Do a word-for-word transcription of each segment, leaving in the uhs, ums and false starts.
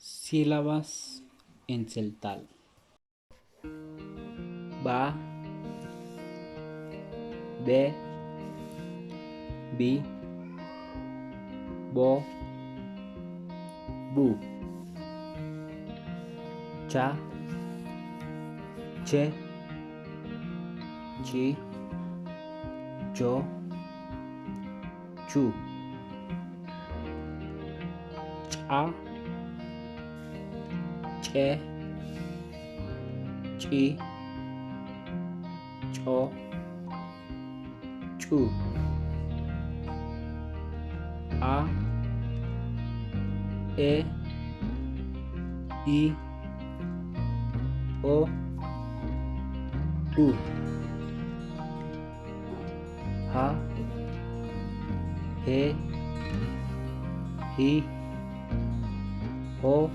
Sílabas en tzeltal. Ba, be, bi, bo, bu, cha, che, chi, cho, chu, ch'a, ch'e, ch'i, ch'o, ch'u, a, e, i, o, u, ja, je, ji, jo,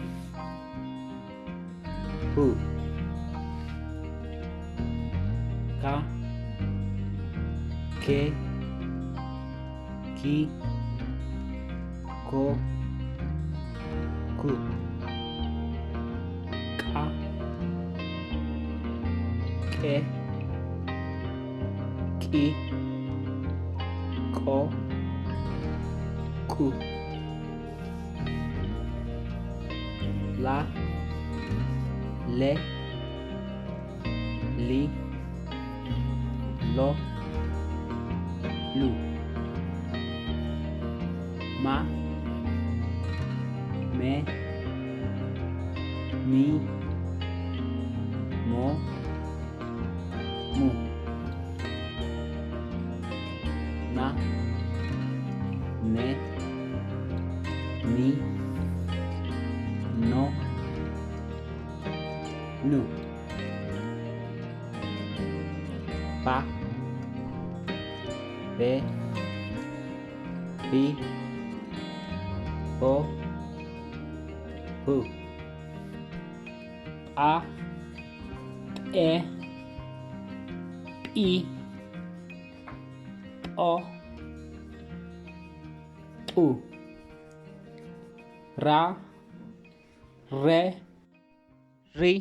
ju, ka, ke, ki, ko, ku, k'a, k'e, k'i, k'o, k'u, la, le, li, lo, lu, ma, me, mi, mo, mu, na, ne, ni, no, nu, pa, pe, pi, po, pu, p'a, p'e, p'i, p'o, p'u, ra, re, ri,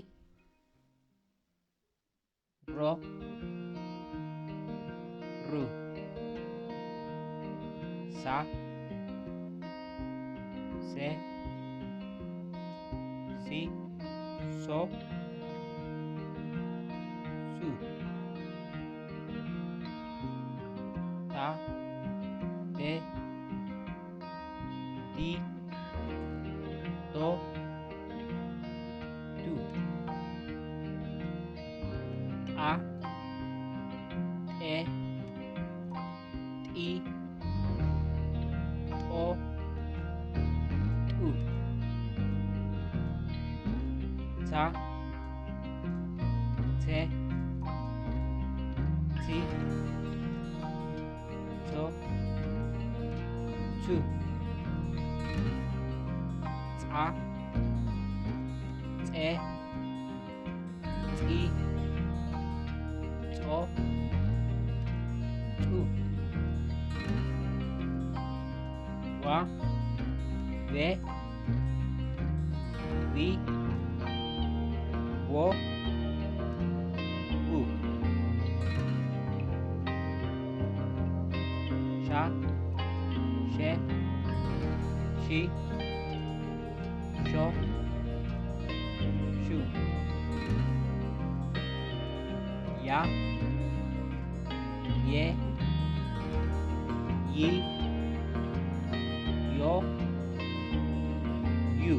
ro, ru, sa, se, si, so, su, ta, te, ti, to, tu, t'a, t'e, t'i, t'o, t'u, tsa, tse, tsi, tso, tsu, ts'a, tse, ts'i, ts'o, ts'u, wa, we, wi, wo, wu, xa, xe, xi, xo, xu, ya, ye, yi, yo, yu,